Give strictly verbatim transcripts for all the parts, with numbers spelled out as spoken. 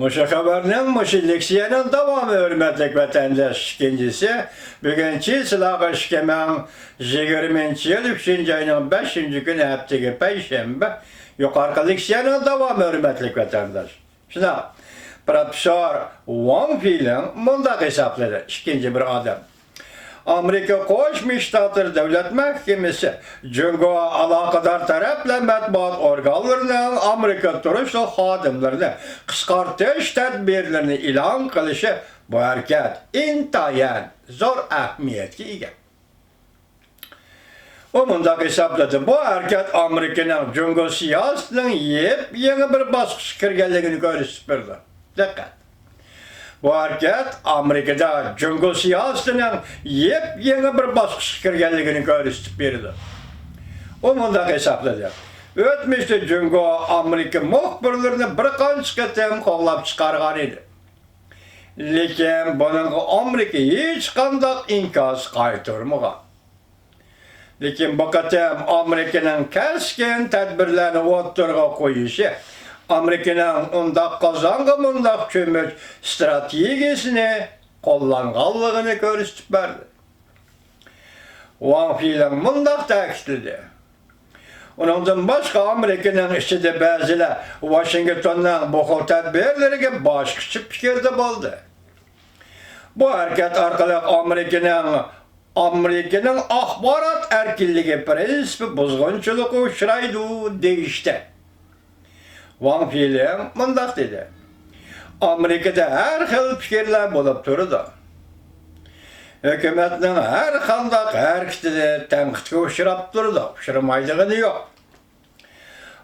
مۇشۇ خەۋەرنىڭ، مۇشۇ لېكسىيەنىڭ داۋامى، ھۆرمەتلىك ۋەتەنداش. ئىككىنچىسى، بۈگۈن چېسلاغا ئىككى مىڭ يىگىرمىنچى يىل ئۈچىنچى ئاينىڭ بەشىنچى كۈنى، ھەپتىگە پەيشەنبە، يۇقىرىقى لېكسىيەنىڭ داۋامى، ھۆرمەتلىك ۋەتەنداش. شۇنداق، پروفېسسور ۋاڭ فىلىڭ مۇنداق ھېسابلىدى، ئىككىنچى بىر ئادەم. ئامېرىكا قوشما شتاتلىرى دۆلەت مەھكىمىسى جۇڭگو ئالاقىدار تەرەپلەر مەتبۇئات ئورگانلىرىنىڭ ئامېرىكا تۇرۇشلۇق خادىملىرىنى قىسقارتىش تەدبىرلىرىنى ئېلان قىلىشى، بۇ ھەرىكەت ئىنتايىن زور ئەھمىيەتكە ئىگە. ئۇ مۇنداق ھېسابلىدى، بۇ ھەرىكەت ئامېرىكىنىڭ جۇڭگو سىياسىتىنىڭ يېپيېڭى بىر باسقۇچقا كىرگەنلىكىنى كۆرسىتىپ بېرىدۇ. دىققەت! بۇ ھەرىكەت ئامېرىكىدا جۇڭگو سىياسىتىنىڭ يېپيېڭى بىر باسقۇچقا كىرگەنلىكىنى كۆرسىتىپ بېرىدۇ. ئۇ مۇنداق ھېسابلىدى، ئۆتمۈشتە جۇڭگو ئامېرىكا مۇخبىرلىرىنى بىر قانچە قېتىم قوغلاپ چىقارغان ئىدى. لېكىن بۇنىڭغا ئامېرىكا ھېچقانداق ئىنكاس قايتۇرمىغان. لېكىن بۇ قېتىم ئامېرىكىنىڭ كەسكىن تەدبىرلەرنى ئوتتۇرىغا قويۇشى ئامېرىكىنىڭ ئۇنداق قازانغا مۇنداق چۆمۈچ ستراتېگىيىسىنى قوللانغانلىقىنى كۆرسىتىپ بەردى. ۋاڭ فىلىڭ مۇنداق تەكىتلىدى، ئۇنىڭدىن باشقا، ئامېرىكىنىڭ ئىچىدە بەزىلەر ۋاشىنگتوننىڭ بۇ خىل تەدبىرلىرىگە باشقىچە پىكىردە بولدى. بۇ ھەرىكەت ئارقىلىق ئامېرىكىنىڭ، ئامېرىكىنىڭ ئاخبارات ئەركىنلىكى پىرىنسىپى بۇزغۇنچىلىققا ئۇچرايدۇ دېيىشتى. ۋاڭ فىلىڭ مۇنداق دېدى، ئامېرىكىدا ھەر خىل پىكىرلەر بولۇپ تۇرىدۇ. ھۆكۈمەتنىڭ ھەر قانداق ھەرىكىتىدە تەنقىدكە ئۇچراپ تۇرىدۇ، ئۇچرىمايدىغىنى يوق.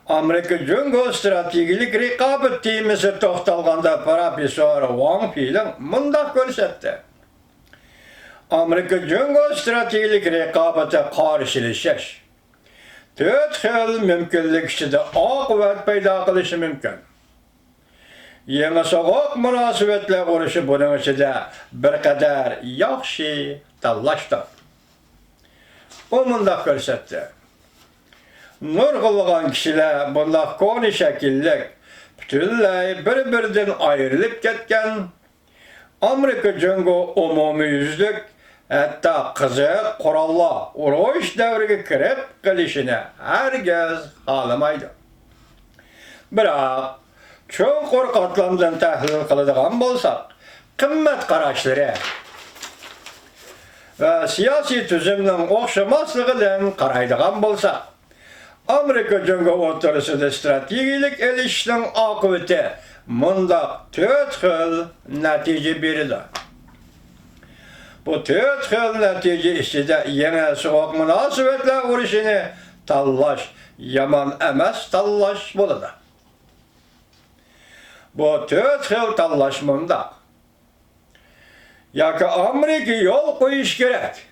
ئامېرىكا جۇڭگو ستراتېگىيەلىك رىقابەت تېمىسى توختالغاندا، پروفېسسور ۋاڭ فىلىڭ مۇنداق كۆرسەتتى، ئامېرىكا جۇڭگو ستراتېگىيەلىك رىقابىتى قارشىلىشىش، تۆت خىل مۇمكىنلىك ئىچىدە ئاقىۋەت پەيدا قىلىشى مۇمكىن. يېڭى سوغۇق مۇناسىۋەتلەر ئۇرۇشى بۇنىڭ ئىچىدە بىر قەدەر ياخشى تاللاشتۇر. ئۇ مۇنداق كۆرسەتتى، نۇرغۇنلىغان كىشىلەر بۇنداق كونا شەكىللىك، پۈتۈنلەي بىر-بىرىدىن ئايرىلىپ كەتكەن ئامېرىكا جۇڭگو ئومۇميۈزلۈك، ھەتتا قىزىق قوراللار ئۇرۇش دەۋرىگە كىرىپ قېلىشىنى ھەرگىز خالىمايدۇ. بىراق، چوڭقۇر قاتلامدىن تەھلىل قىلىدىغان بولساق، قىممەت قاراشلىرى ۋە سىياسىي تۈزۈمنىڭ ئوخشىماسلىقىدىن قارايدىغان بولساق، ئامېرىكا جۇڭگو ئوتتۇرىسىدا ستراتېگىيەلىك ئېلىشىشنىڭ ئاقىۋىتى مۇنداق تۆت خىل نەتىجە بېرىدۇ. بۇ تۆت خىل نەتىجە ئىچىدە يېڭى سوغۇق مۇناسىۋەتلەر ئۇرۇشىنى تاللاش يامان ئەمەس تاللاش بولىدۇ. بۇ تۆت خىل تاللاش مۇنداق. ياكى ئامېرىكا يول قويۇش كېرەك.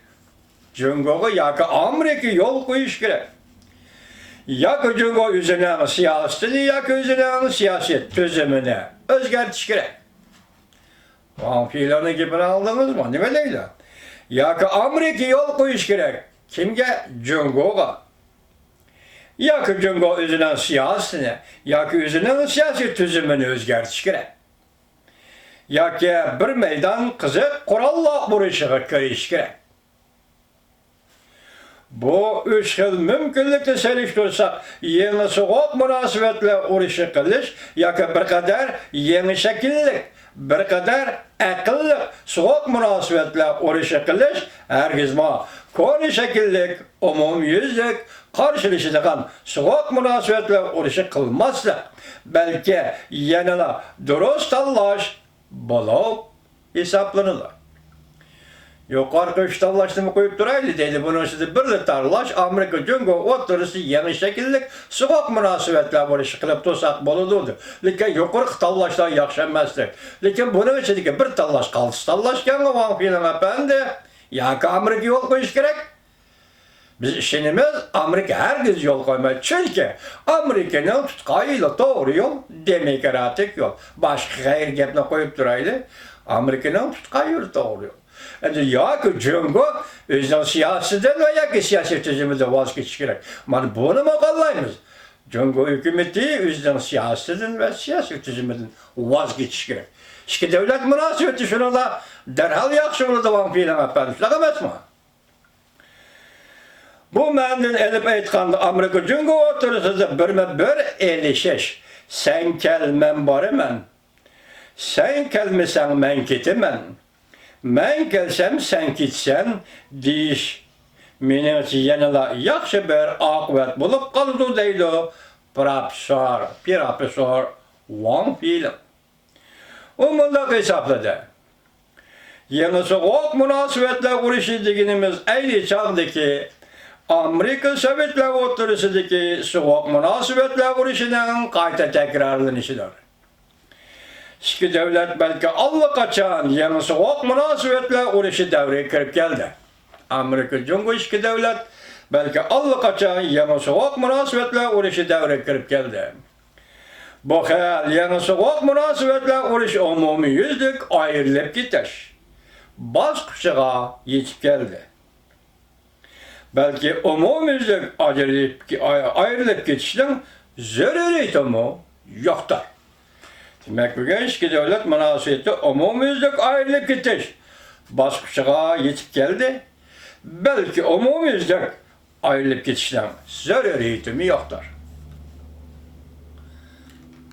جۇڭگوغا ياكى ئامېرىكا يول قويۇش كېرەك. ياكى جۇڭگو ئۆزىنىڭ سىياسىتىنى ياكى ئۆزىنىڭ سىياسىي تۈزۈمىنى ئۆزگەرتىش كېرەك. ۋاڭ فىلىڭنىڭ گېپىنى ئاڭلىدىڭىزمۇ؟ نېمە دەيدۇ؟ ياكى ئامېرىكا يول قويۇش كېرەك. كىمگە؟ جۇڭگوغا. ياكى جۇڭگو ئۆزىنىڭ سىياسىتىنى ياكى ئۆزىنىڭ سىياسىي تۈزۈمىنى ئۆزگەرتىشى كېرەك. ياكى بىر مەيدان قىزىق قوراللار ئۇرۇشىغا كىرىشىشى كېرەك. بۇ ئۈچ خىل مۇمكىنلىكنى سېلىشتۇرساق، يېڭى سوغۇق مۇناسىۋەتلەر ئۇرۇشى قىلىش ياكى بىر قەدەر يېڭى شەكىللىك، بىر قەدەر ئەقىللىق سوغۇق مۇناسىۋەتلەر ئۇرۇشى قىلىش ھەرگىزمۇ كونا شەكىللىك، ئومۇميۈزلۈك قارشىلىشىدىغان سوغۇق مۇناسىۋەتلەر ئۇرۇشى قىلماسلىق، بەلكى يەنىلا دۇرۇس تاللاش بولۇپ ھېسابلىنىدۇ. يۇقىرىقى ئۈچ تاللاشنىمۇ قويۇپ تۇرايلى دەيدۇ. بۇنىڭ ئىچىدە بىرلا تاللاش ئامېرىكا جۇڭگو ئوتتۇرىسىدا يېڭى شەكىللىك سوغۇق مۇناسىۋەتلەر بولۇشى قىلىپ تۇرساق بولىدۇ دەيدۇ. لېكىن يۇقىرىقى تاللاشلار ياخشى ئەمەستەك. لېكىن بۇنىڭ ئىچىدىكى بىر تاللاش قالتىس تاللاشكەنغۇ ۋاڭ فىلىڭ ئەپەندى؟ ياكى ئامېرىكا يول قويۇشى كېرەك؟ بىز ئىشىنىمىز، ئامېرىكا ھەرگىز يول قويمايدۇ. چۈنكى ئامېرىكىنىڭ تۇتقان يولى توغرا يول، دېموكراتىك يول. باشقا غەيرىي گەپنى قويۇپ تۇرايلى. ئامېرىكىنىڭ تۇتقان يولى توغرا يول. ئەمدى ياكى جۇڭگو ئۆزىنىڭ سىياسىتىدىن ۋە ياكى سىياسىي تۈزۈمىدىن ۋاز كېچىشى كېرەك. مانا بۇنىمۇ قوللايمىز. جۇڭگو ھۆكۈمىتى ئۆزىنىڭ سىياسىتىدىن ۋە سىياسىي تۈزۈمىدىن ۋاز كېچىشى كېرەك. ئىككى دۆلەت مۇناسىۋىتى شۇنىڭدا دەرھال ياخشى بولىدۇ، ۋاڭ فېيلىڭ ئەپەندى، شۇنداق ئەمەسمۇ؟ بۇ مەنىدىن ئېلىپ ئېيتقاندا، ئامېرىكا جۇڭگو ئوتتۇرىسىدا بىرمۇ بىر ئېلىشىش، سەن كەل، مەن بارىمەن، سەن كەلمىسەڭ مەن كېتىمەن، مەن كەلسەم سەن كېتىسەن دېيىش، مېنىڭچە، يەنىلا ياخشى بىر ئاقىۋەت بولۇپ قالىدۇ، دەيدۇ پروفېسسور، پروفېسسور ۋاڭ فېيلىڭ. ئۇ مۇنداق ھېسابلىدى: يېڭى سوغۇق مۇناسىۋەتلەر ئۇرۇشى دېگىنىمىز ئەينى چاغدىكى ئامېرىكا سوۋېتلار ئوتتۇرىسىدىكى سوغۇق مۇناسىۋەتلەر ئۇرۇشىنىڭ قايتا تەكرارلىنىشىدۇر. ئىككى دۆلەت بەلكى ئاللىقاچان يېڭى سوغۇق مۇناسىۋەتلەر ئۇرۇشى دەۋرىگە كىرىپ كەلدى. ئامېرىكا جۇڭگو ئىككى دۆلەت بەلكى ئاللىقاچان يېڭى سوغۇق مۇناسىۋەتلەر ئۇرۇشى دەۋرىگە كىرىپ كەلدى. بۇ خىل يېڭى سوغۇق مۇناسىۋەتلەر ئۇرۇشى ئومۇميۈزلۈك ئايرىلىپ كېتىش باسقۇچىغا يېتىپ كەلدى. بەلكى ئومۇميۈزلۈك ئايرىلىپ، ئايرىلىپ كېتىشنىڭ زۆرۈرىيىتىمۇ يوقتۇر. دېمەك، بۈگۈن ئىككى دۆلەت مۇناسىۋىتى ئومۇميۈزلۈك ئايرىلىپ كېتىش باسقۇچىغا يېتىپ كەلدى. بەلكى ئومۇميۈزلۈك ئايرىلىپ كېتىشنىڭ زۆرۈرىيىتىمۇ يوقتۇر.